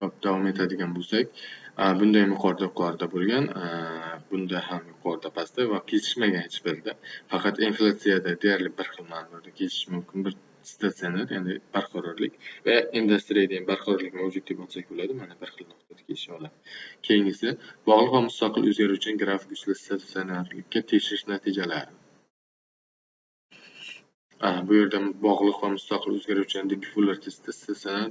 Hop, davom etadigan bo'lsak, bunda ham yuqorida yuqorida bo'lgan, bunda ham yuqorida pastda va kesishmagan hech birida. Faqat inflyatsiyada deyarli bir xil ma'noda kesishish mumkin, bir statsionar, ya'ni barqarorlik va industriyada ham barqarorlik mavjud deb olsak bo'ladi. Mana bir xil nuqtada kesisha oladi. Keyingisi bog'liq va mustaqil o'zgaruvchan grafik usuli statsionarlikka tekshirish natijalari. Bu yerda bog'liq va mustaqil o'zgaruvchan Dick-Fuller testi statsionar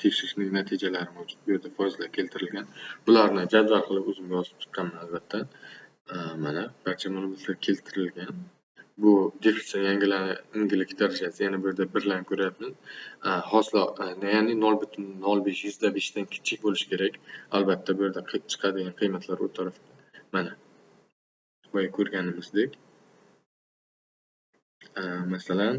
tekshirishning natijalari mavjud. Bu yerda foizlar keltirilgan. Bularni jadval qilib o'zim yozib chiqqanman albatta. Mana barcha ma'lumotlar keltirilgan. Bu defitsit yangilik darajasi, ya'ni bu yerda birlarni ko'ryapmiz. Hosil, ya'ni 0.05 %5 dan kichik bo'lishi kerak. Albatta bu yerda chiqadigan qiymatlar u tarafda. Mana boya ko'rganimizdek. Masalan,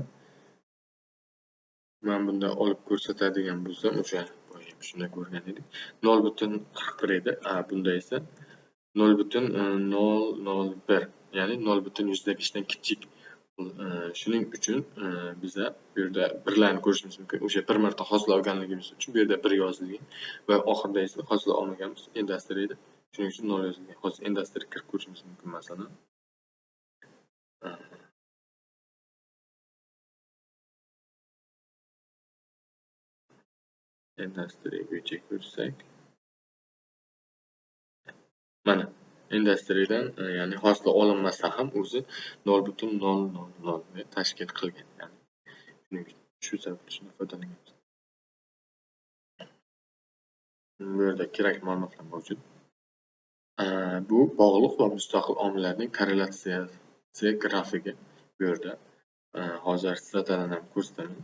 men bunda olib ko'rsatadigan bo'lsam, o'sha boya shunda ko'rgan edik. 0.41 edi. Bunda esa 0.001, ya'ni 0.5 dan kichik. Shuning uchun biza bu yerda birlarni ko'rishimiz mumkin. O'sha bir marta hosil olganligimiz uchun bu yerda 1 yozilgan va oxirida esa hosil olmaganmiz industriyada. Shuning uchun 0 yozilgan. Hozir industriya kirib ko'rishimiz mumkin masalan. Industriya bo'yicha ko'rsak, mana industriyadan, ya'ni hosil olinmasa ham o'zi 0.000 ni tashkil qilgan. Ya'ni shuning uchun shu sababli shundan foydalanganmiz. Bu yerda kerakli ma'lumotlar mavjud. Bu bog'liq va mustaqil omillarning korrelyatsiyasi grafigi bu yerda. Hozir statadan ham ko'rsataman.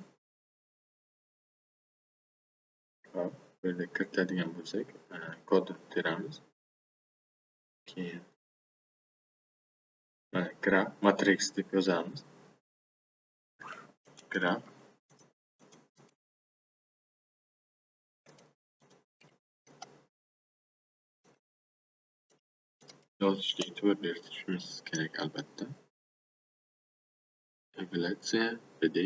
Hop, bu yerda kiritadigan bo'lsak, kodni teramiz. Keyin mana graf matrix deb yozamiz. Graf yozishga e'tibor berishimiz kerak albatta. Inflyatsiya, PD.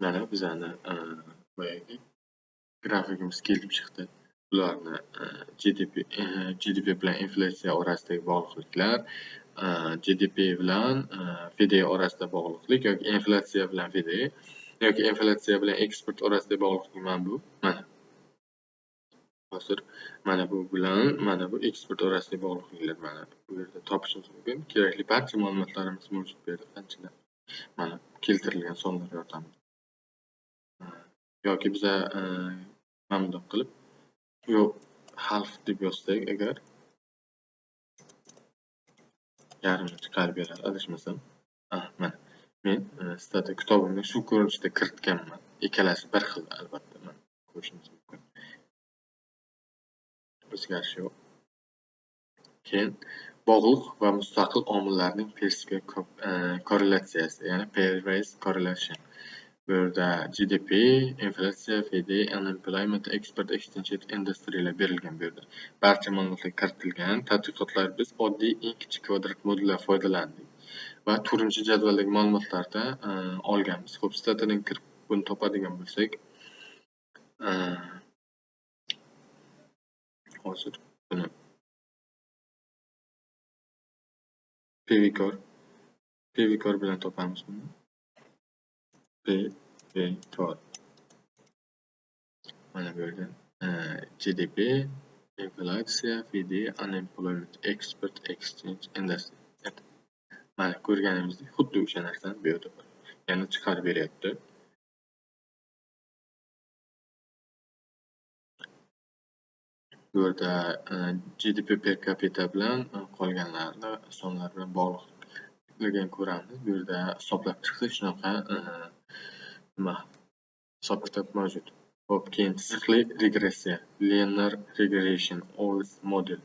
Mana bizani boyagi grafikimiz kelib chiqdi. Bularni GDP bilan inflyatsiya orasidagi bog'liqliklar, GDP bilan FD orasida bog'liqlik yoki inflyatsiya bilan FD yoki inflyatsiya bilan eksport orasidagi bog'liqlik mana bu. Mana hozir mana bu bilan mana bu eksport orasidagi bog'liqliklar mana bu yerda topishimiz mumkin. Kerakli barcha ma'lumotlarimiz mavjud bu yerda qanchalar mana keltirilgan sonlar yordamida. Yoki biza mana bundoq qilib yo'q half deb yozsak agar yarmini chiqarib beradi adashmasam. Mana men stata kitobimni shu ko'rinishda kiritganman. Ikkalasi bir xil albatta, mana ko'rishimiz mumkin. O'zgarish yo'q. Keyin bog'liq va mustaqil omillarning Peirce korrelyatsiyasi, ya'ni pairwise correlation. Bu yerda GDP, inflyatsiya, FD, unemployment, export, exchange rate, industriyalar berilgan bu yerda. Barcha ma'lumotlar kiritilgan. Tadqiqotlar biz oddiy eng kichik kvadrat modullar foydalandik va 4-jadvaldagi ma'lumotlarda olganmiz. Xo'p, statadan kirib buni topadigan bo'lsak, hozir buni PVCOR bilan topamiz buni. PVCOR. Mana bu yerda GDP, inflyatsiya, FD, unemployment, export, exchange, industry. Mana ko'rganimizdek xuddi o'sha narsani bu yerda bor. Ya'ni chiqarib beryapti. Bu yerda GDP per capita bilan qolganlarni sonlar bilan bog'liqligini ko'ramiz. Bu yerda hisoblab chiqsa shunaqa nima hisob-kitob mavjud. Xo'p, keyin chiziqli regressiya, linear regression, OLS model.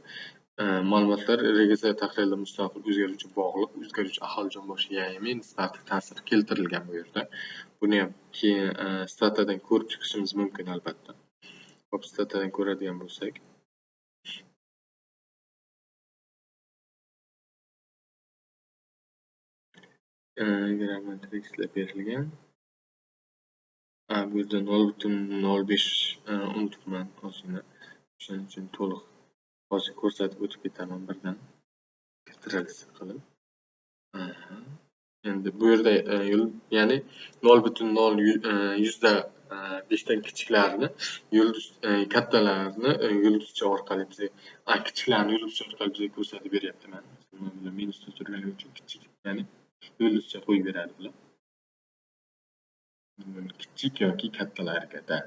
Ma'lumotlar regressiya tahlilida mustaqil o'zgaruvchi bog'liq, o'zgaruvchi aholi jon boshi YMI nisbati ta'sir keltirilgan bu yerda. Buni ham keyin statadan ko'rib chiqishimiz mumkin albatta. Xo'p, statadan ko'radigan bo'lsak, Grammatrixlar berilgan. Bu yerda 0.05 unutibman ozgina. Shuning uchun to'liq hozir ko'rsatib o'tib ketaman birdan. Ctrl-C qilib. Endi bu yerda ya'ni 0.0 yuzda beshdan kichiklarini yulduz, kattalarni yulduzcha orqali bizga, kichiklarni yulduzcha orqali bizga ko'rsatib beryapti mana. Bular minusda turganligi uchun kichik, ya'ni yulduzcha qo'yib beradi bular. Kichik yoki kattalarga.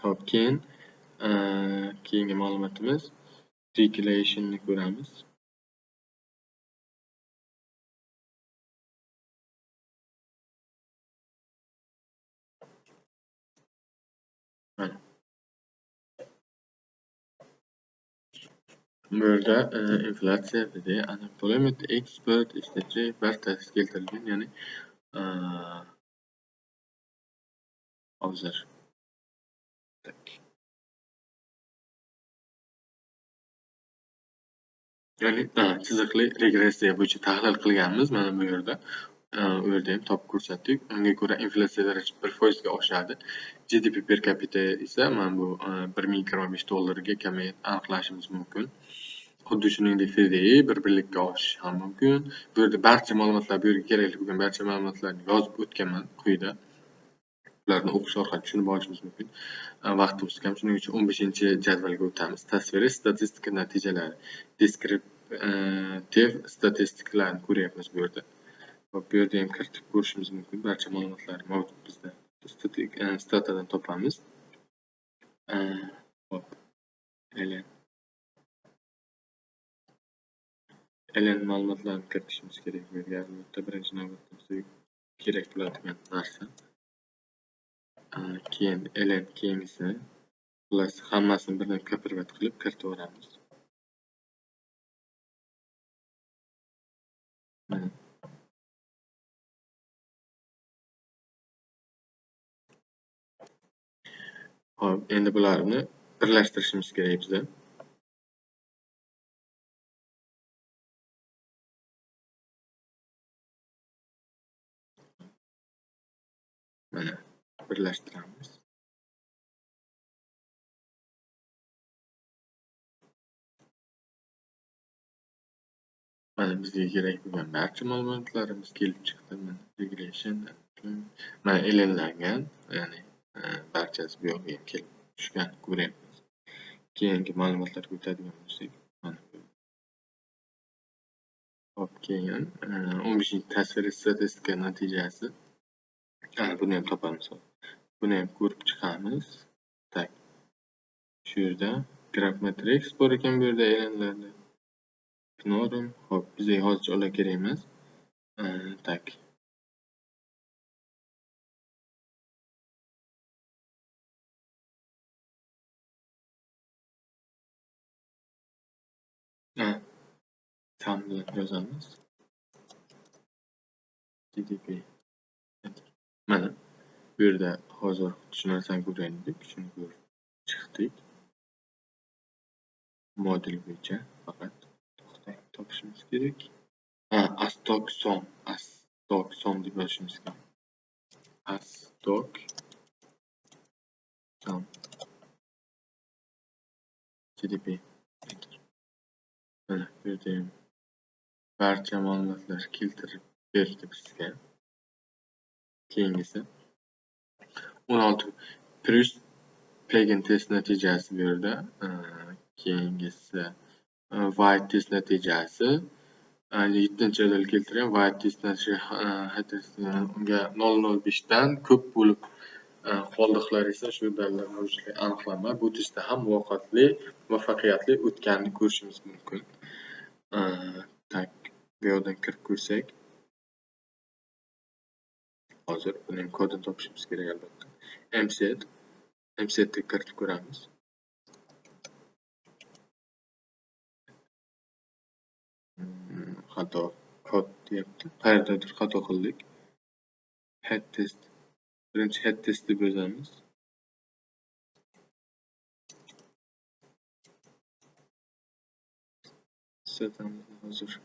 Xo'p, keyin keyingi ma'lumotimiz regression ko'ramiz. Mana. Bu yerda inflyatsiya, bizda unemployment, eksport, ishlab barchasi keltirilgan, ya'ni hozir так. Ya'ni chiziqli regressiya bo'yicha tahlil qilganmiz mana bu yerda. U yerda ham topib ko'rsatdik. Unga ko'ra inflyatsiya darajasi 1% ga oshadi. GDP per capita esa mana bu 1025 dollarga kamayib aniqlashimiz mumkin. Xuddi shuningdek FDI bir birlikka oshishi ham mumkin. Bu yerda barcha ma'lumotlar, bu yerga kerakli bo'lgan barcha ma'lumotlarni yozib o'tganman quyida. Ularni o'qish orqali tushunib olishimiz mumkin. Vaqtimiz kam, shuning uchun 15-jadvalga o'tamiz. Tasviriy statistika natijalari. Deskriptiv statistikalarni ko'ryapmiz bu yerda. Hop, bu yerda ham kiritib ko'rishimiz mumkin. Barcha ma'lumotlar mavjud bizda. Statadan topamiz. Hop. LN. LN ma'lumotlarini kiritishimiz kerak bu yerga. Albatta, birinchi navbatda bizga kerak bo'ladigan narsa. Keyin LN keyingisi. Xullas, hammasini birdan kopirvat qilib kiritib yuboramiz. Mana. Xo'p, endi bularni birlashtirishimiz kerak biza. Mana birlashtiramiz. Mana bizga kerak bo'lgan barcha ma'lumotlarimiz kelib chiqdi. Mana regression, mana LNlangan, ya'ni barchasi bu yoqqa ham kelib tushgan ko'ryapmiz. Keyingi ma'lumotlarga o'tadigan bo'lsak, mana bu. Hop, keyin 15-tasviriy statistika natijasi. Buni ham topamiz hozir. Buni ham ko'rib chiqamiz. Так. Shu yerda GraphMatrix bor ekan bu yerda LNlarda. Norm. Hop, bizga hozircha ular kerak emas. Так. Sum bilan yozamiz. GDP. Mana bu yerda hozir shu narsani ko'rgandik, shuni ko'rib chiqdik. Model bo'yicha faqat to'xtang, topishimiz kerak. Asstock sum, asstock sum deb yozishimiz kerak. Asstock sum GDP. Mana bu yerda ham barcha ma'lumotlar keltirib berdi bizga. Keyingisi 16 Breusch Pagan test natijasi bu yerda. Keyingisi White test natijasi. 7-jadval keltirgan White test natijasi unga 0.05 dan ko'p bo'lib qoldiqlar esa shu dalillar mavjudligi aniqlanmadi. Bu testda ham muvaffaqiyatli o'tganini ko'rishimiz mumkin. Так, bu yoqdan kirib ko'rsak. Hozir buning kodini topishimiz kerak albatta. MSet, MSetga kiritib ko'ramiz. Xato kod deyapti. Qayerdadir xato qildik. Head test. Birinchi head test deb yozamiz. Ko'rsatamiz hozir.